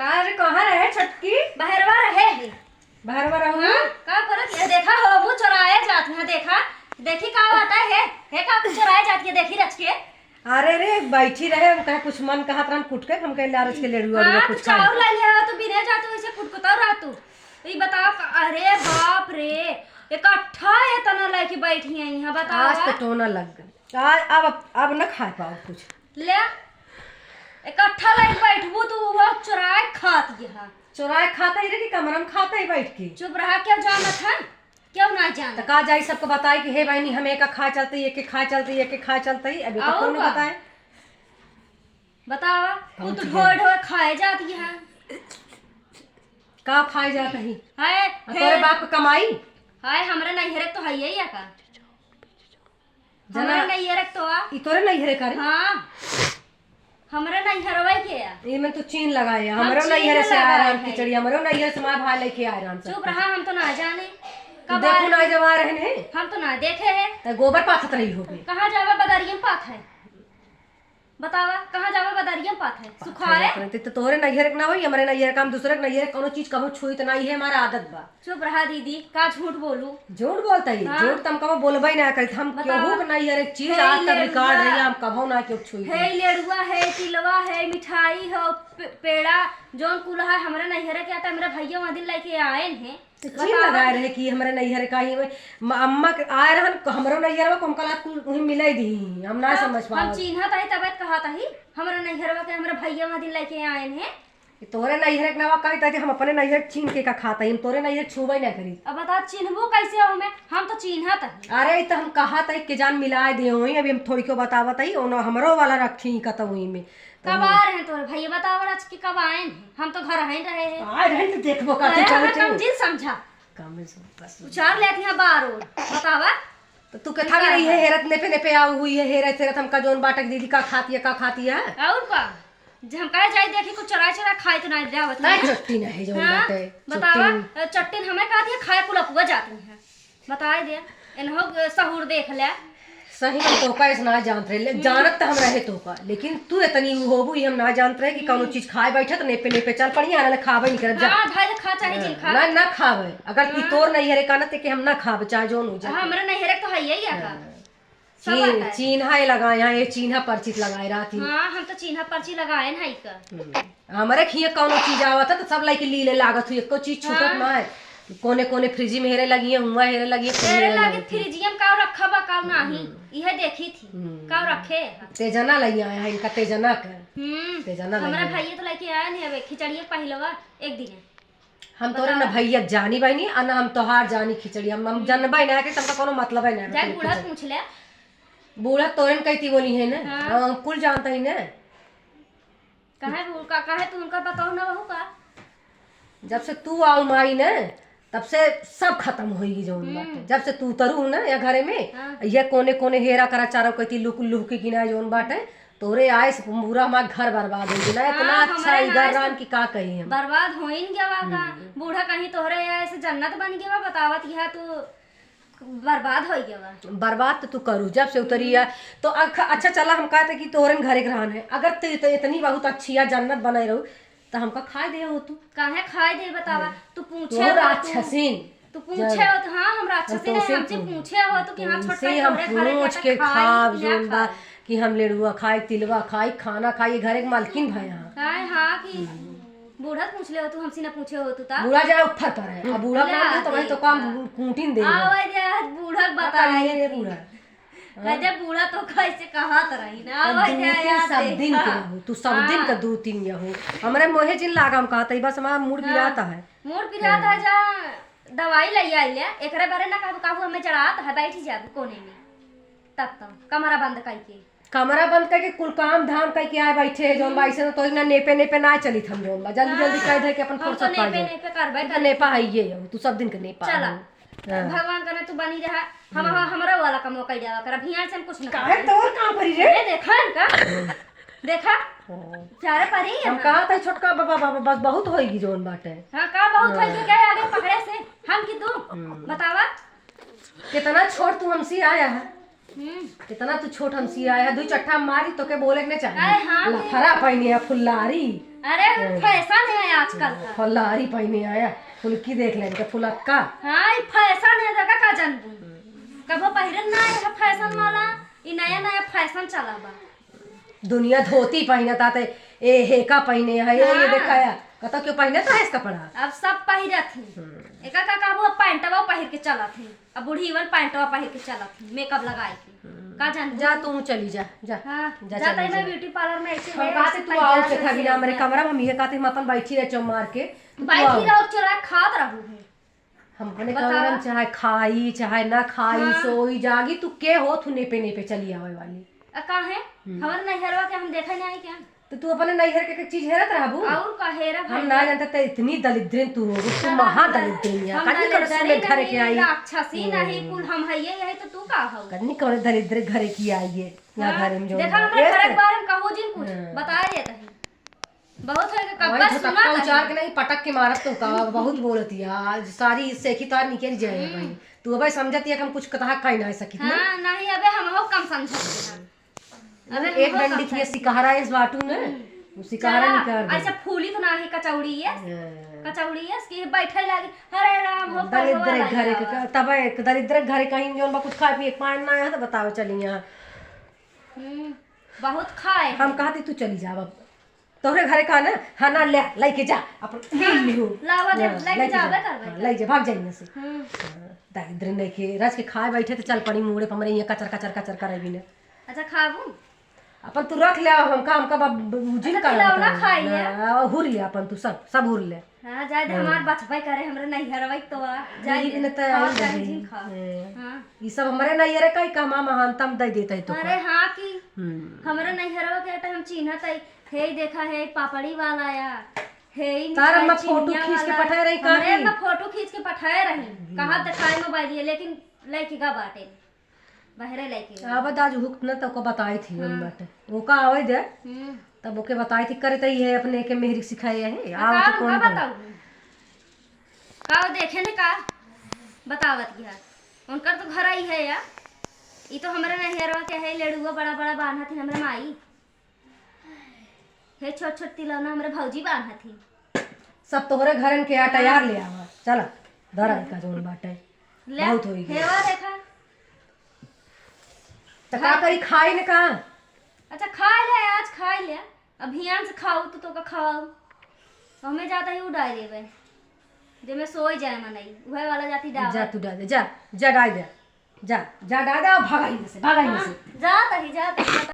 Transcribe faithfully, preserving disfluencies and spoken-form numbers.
अरे, कहाँ रहे छोटकी? बहरवा रहे है। बहरवा रहू? हाँ, का करत है? देखा हो, वो चोराए जात है, देखा, देखी का बात है, है का चोराए जात है, देखी रच के। अरे रे, बैठी रहे, हम कहे कुछ मन कहत रहन कुटके, हम कहे लारच के लेड़ुआ हाँ, उड़ुआ तू कुछ खाए। चाउर लाई लिया हो, तू बिने जात हो, ऐसे कुटकुता रह तू। ई बताओ का, अरे बाप रे, इकट्ठा एतना लेके बैठी है यहाँ, बताओ। आज तो टोना लग गई। आज अब, अब न खा पाओ कुछ। ले, इकट्ठा लेके बैठबू तू, वो चोराए खात यहाँ। चोराए खाता ही रे कि कमरा में खाता ही बैठ के? चुप रहा, क्यों जानत है? क्यों ना जान? तो का जाई सबको बताई कि हे बहनी, हम एक खा चलते, एक खा चलते, एक खा चलते, अब एक और कौन का? बताए? बतावा, कौन तू तो चीज ढोए है? ढोए खाए जाती है। का खाए जात ही? हाय, आ, हे। तोरे बाप का कमाई? हाय, हमरे नैहरे तो है ही या का? जना हमरे नैहरे तो आ। ई तोरे नैहरे का रे? हाँ। हमरे नैहरवा के आ। ई में तो चीन लगाए, हम हमरो चीन नैहरे से आ लगाए रहन है। खिचड़ी, हमरो नैहरे से माँ भाई लेके आ रहन सब। चुप रहा, हम तो ना जाने। तू कब देखू आए? ना जब आ रहन है। हम तो ना देखे है। त गोबर पाथत रही होगी। कहाँ जावे, बदरिया में पाथ है। बतावा, कहाँ जावे, बदरिया में पाथ है। पाथ सुखाए? है, ते तो तोहरे नैहर के ना होई, हमरे नैहर का, हम दूसरे के नैहर के कौनो चीज कबो छुई त ना, इहे हमारा आदत बा। चुप रहा दीदी, का झूठ बोलू? झूठ बोलत ही, हाँ। झूठ त हम कबो बोलबे ना करी, हम बतावा। केहू के नैहर एक चीज हे आज तक लेड़ुआ। रिकॉर्ड रही, हम कबो ना केहू छुई हे थी। लेड़ुआ, हे तिलवा, हे मिठाई, हो पे-, पेड़ा, जौन कुल है, हमरे नैहर के आता, हमरे भैया वहाँ दिन लेके आए हैं। तो चीन बतावा। लगाए रहे कि हमरे नैहर का ही में, म-, अम्मा के आए रहन, हमरो नैहर में, हमका लात कुल वहीं मिलाई दी, हम ना तब समझ हम पावत। चीन्हत ही, तब कहत ही, हमरे नैहरवा के हमरे भैया वहाँ दिन लेके आए हैं। ई तोरे नैहर के नावा कही त हम अपने नैहर चीन के का खात ही, हम तोरे नैहर छुबे ना करी। अब बता, चिन्हबो कैसे हो हमें? हम तो चिन्हत ही। अरे, ई त हम कहत ही कि जान मिलाए दे होई, अभी हम थोड़ी को बतावत ही, ओनो हमरो वाला रखी कतई में। कब आ रहे हैं तोरे भैया? बतावा आज के कब आए हैं? हम तो घर ही रहे हैं। आ रहे हैं तो देखबो का तू अरे, चलो हमें चलो। कम जिन समझा। कम जिन समझा। उचार लेती हैं बार और। बतावा। तो तू कथा में रही है, हेरत ने पे ने पे आऊ हुई है, हेरत हेरत हमका जौन बाटक दीदी का खाती है, का खाती है? और का? जे हम कहे जाई देखी कुछ चोराए चोराए खाए तो ना जावत नहीं नहीं। चट्टी ना है जौन हाँ, बाटे। बतावा, चट्टी। चट्टी हमें कहती है खाए कुल अपुआ जाती है। बताए दे, इन्हों सहूर देख ले। सही में तोका ऐसे ना जानत रहे, ले, हम्म। जानत त हम रहे तोका, लेकिन तू इतनी उ होबू, ई हम ना जानत रहे कि कौनो हम्म। चीज खाए बैठे त नेपे नेपे चल पड़ी, ना ले खाबे नहीं करब, जा। हाँ, धइल खा चाहे जिन खा। ना, ना खाबे, अगर ई हाँ। तोर नैहरे का ना ते के हम ना खाबे, चाहे जौन हो जाए। हाँ, हमरे नैहरे तो है ही है का। हाँ। सब चीन, आता है। चीन्हा ये लगाए, यहाँ ये चीन्हा पर्ची लगाए रहती। हाँ, हम तो चीन्हा पर्ची लगाए ना इका। हम्म। हमरे खिए कौनो चीज आवत है तो सब लइके लीले लागत हुई, एको चीज छूटत हाँ। ना है। कोने कोने फ्रिज में हेरे लगी है, हुआ हेरे लगी है, कोने हेरे हेरे लगी लगी थी। फ्रिजिया में का रखा बा, का नाही, हम्म। इहे देखी थी, हम्म। का रखे है। तेजना लइया है इनका, तेजना का। हम्म। तेजना हमरा लइया। भाइये तो लेके आए नहीं, अबे खिचड़िया पहिलवा एक दिन है। हम तोरे न बतावा। भैया जानी बहिनी, आ न हम तोहार जानी खिचड़ी। हम, हम हम्म। जानबे ना कि तुमका कोनो मतलब है ना जाए रखने बूढ़ा से। पूछ ले। बूढ़ा तोरे न कहती बोली है ना। हाँ। हाँ, हम कुल जानता ही ना। काहे बू-, का-, काहे तू उनका बताओ ना बहू का? जब से तू आऊ माई ने, तब से सब खत्म होई जौन हम्म। बाटे। जब से तू उतरू ना या घरे में, हाँ। ये कोने कोने हेरा करा चारों कहती लुक लुक की ना जौन बाटे, तोरे आए से पूरा हमार घर बर्बाद हो गया। हाँ, इतना अच्छा हमरे इधर आए से राम की का कही हम। बर्बाद होइन गया बा का? हम्म। बूढ़ा कहीं तोहरे आए से जन्नत बन गया बा, बतावत यहाँ तू बर्बाद हो गया बा। बर्बाद तो तू करू, जब से उतरी है, हम्म। तो अख-, अच्छा चला हम कहते कि तोहरे घरे के रहन है, अगर तू तो इतनी बहुत अच्छी है, जन्नत बनाए रहू, तो हमका खाए दे हो तू। काहे खाए दे बतावा? हम्म। तू पूछे तू हो तू। राक्षसीन। तू पूछे जब हो तो, हाँ, हम राक्षसी हम नहीं, तोसे हमसे पूछ-, पूछे हो तो कि हाँ, तुमसे छोटका हम तोरे घरे के पूछ के खाई खाब कि ना जोन बा खाई? कि हम लेड़ुआ खाई, तिलवा खाई, खाना खाई, ये घरे के मालकिन भए यहाँ। खाए, हाँ, कि हम्म। बूढ़ा पूछ ले हो तू, हमसे ना पूछे हो तू ता? बूढ़ा जाए ऊपर पर है, अब बूढ़ा ले ना आ दे, तो वही दे, तो काम हाँ। कूटिन दे। आवे दे, बूढ़ा का बताए करिए रे थी। बूढ़ा? कहते बूढ़ा तो कैसे कहात रही ना, अब आवे दे, दू तीन याद सब दे। दिन के हाँ। हो, तू सब दिन का हाँ। दू तीन या हो। हमरे मोहे जिन लागा हम कहत ही, बस हमारा मूड हाँ। पिराता है। मूड पिराता है, हाँ। जा दवाई ले आई ले, एकरे बारे ना कहबू, कहबू हमें जड़ात है, बैठ जाबू कोने में, तब तो कमरा बंद करके। कमरा बंद करके कुल काम धाम करके आए बैठे है, जौन बा, हम्म। ऐसे तो तोरी ना नेपे नेपे ना चलित हम जौन बा, जल्दी जल्दी हाँ, कह दे के अपन हम तो फुर्सत पा नेपे जाओ। नेपे करबे तू तो करी। नेपा है ये हो, तू सब दिन के नेपा चला। हो। हाँ। भगवान करे तू बनी रहा, हम, हम्म। हम, हमरा वाला कमवा कह देवा कर, अभियान से हम कुछ ना काहे करबे। तोर काम परी रे? ये देखा इनका, देखा, हाँ। प्यारे परी है हम ना। कहा था छोटका बाबा, बाबा, बस बहुत होएगी जौन बाटे। हाँ, का बहुत हाँ। होएगी, क्या आगे पकड़े से, हम कि तू? हम्म। बतावा। कितना छोट तू हमसे आया है। हम्म। कितना तू छोट हमसे आया है, दू चट्टा मारी तो के बोले के नहीं चाहिए। अरे हाँ, लफरा पहनी है, फुल्लारी। अरे, फैशन है आजकल का। फुलहरी पहिने आया, फुलकी देख ले, इनका फुलक्का। हाँ, ई फैशन है, देखा का जानबू? कबो पहिरन ना है फैशन वाला, ई नया नया फैशन चला बा। दुनिया धोती पहिनत आते, ए हेका पहिने है, ये, ये हाँ। देखा या, कतो क्यों पहिनत है इस कपड़ा? अब सब पहिरत ही। हम्म। एका का कहबो, अब पैंटवा पहिर के चलत ही। अब बूढ़ी इवन पैंटवा पहिर के चलत ही, मेकअप लगाए के। हम्म। का जान जा, तू चली जा, जा। हाँ, जा, जा चली तई मैं जा। ब्यूटी पार्लर में ऐसे हम है, कहा से ऐसे तू तैयार आओ के वैसे था बिना हमरे है। कमरा में, हम ये कहते हम अपन बैठी रहे चौमार के, तो तू बैठी आओ। रहो, चुरा खात रहू है। हम अपने बतावा। कमरा में चाहे खाई, चाहे ना खाई, हाँ। सोई, जागी, तू के हो, तू नेपे नेपे चली आवे वाली। आ, का है? हम्म। हमारे नैहरवा के हम देखा नहीं क्या? तो तू अपने नैहर के, के चीज हेरत रहबू? और का हेरब हम है ना क्या? जानते ते इतनी दलिद्रिन तू हो, तू हाँ, महा हम दलिद्रिन है। हम कन्नी करो दलिद्रिन सुने घर के नहीं, आई। राक्षसी हम्म। नहीं, कुल हम है ये, यही तो तू का हो? कन्नी करो दलिद्र घर की आई है, यहाँ हाँ, घर में जो देखा है। हमारे ये घर के तो बारे में कहू जिन कुछ, हाँ। बताए देत है। बहुत है कि वही कब्बा झटक्का सुना उचार के नहीं। नहीं, पटक के मारत तो का, बहुत बोलत है। आज सारी सेखी तार निकल जाए हम्म। भाई। तू अबे समझत है कि हम कुछ कहा कह ना सकित ना। हाँ, नहीं, अबे हम हो कम समझत है। अबे एक हम हो डंडी कम की समझत सिकहरा इस बाटू ने, हम्म। वो सिकहरा चला, निकाल दे। ऐसा फूली तो ना है कचौड़ी ये। हाँ। कचौड़ी ये, कि बैठे लागे, "हरे राम हो, दलिद्र पढ़वा घरे लागे के, आवा।" तब एक दलिद्र घरे कहीं जौन बा कुछ खाए पिए के पान ना है तो बताओ चली यहाँ। हम्म, बहुत खाए हम हैं। कहती तू चली जा अब। तोहरे घरे का ना, हाँ ना, ले, लेके जा, अपन ले हाँ, लिहो। लावा दे, हाँ, लेके लेके जाबे जा। करबे हाँ, कर। ले जा, भाग जा इहाँ से। हम्म। हाँ, दरिद्र नइखे, रच के खाए बैठे तो चल पड़ी मुड़े पर हमरे इहाँ कचर, कचर, कचर करे बिना। अच्छा, खाबू? अपन तू रख ले, हमका, हमका बा-, ब-, उजिन अच्छा, का खिलौना लगता है। खाई ले। हाँ, हुर ले अपन तू सब, सब हुर ले। हाँ, जाए दे, हम्म। हमार बचबे करे, हमरे नैहरवा तो आ, जाए दे, बिना तो खाओ आई चाहे नहीं। जिन खाओ। हम्म। हाँ। ई सब हमरे नैहरे का ही कमा महानतम दे देते है तो अरे का। हाँ कि हम्म। हमरे नैहरवा के तो हम चिन्हत है, हे देखा है पापड़ी वाला या, हे ई तार मिठाई अम्मा फोटो चिनिया खींच के वाला। पठाए रही हमरे काकी। अम्मा फोटो खींच के पठाए रही, हम्म। कहा दिखाए मोबाइल ये, लेकिन लइके गा बाटे, बहरे लइके गा। अब आज हुक न तो को बताई थी हम हाँ। बाटे, वो का आवे दे, हम्म। तब ओके बताई थी करे तई है अपने के मेहरी सिखाए है, आ आओ का तो कौन उनका कौन? बताऊ? का वो देखे ने का बतावत गया? उनकर तो घर आई है या, ई तो हमरे नैहरवा के है, लेड़ुआ बड़ा बड़ा बान्हत है हमरे माई। हे छोट छोट तिलौना हमरे भौजी बान्हत ही। सब तोहरे घरन के आटा हाँ। यार ले आवा। चला, धरा का जौन बाटे। ले, बहुत होई गई। हेवा देखा। तो का हाँ। करी, खाई न का? अच्छा, खाई ले, आज खाई ले। अभियान से खाऊ तो तोका खाऊ। तो हमें जाता ही उड़ाई देवे। जे में सोई जाए मनई, उहे वाला जाती डावे। जा तू डाल दे, जा, जा डाल दे। जा, जा डाल दे, और भागा इहाँ से, भागा इहाँ से। हाँ, जात ही, जात ही,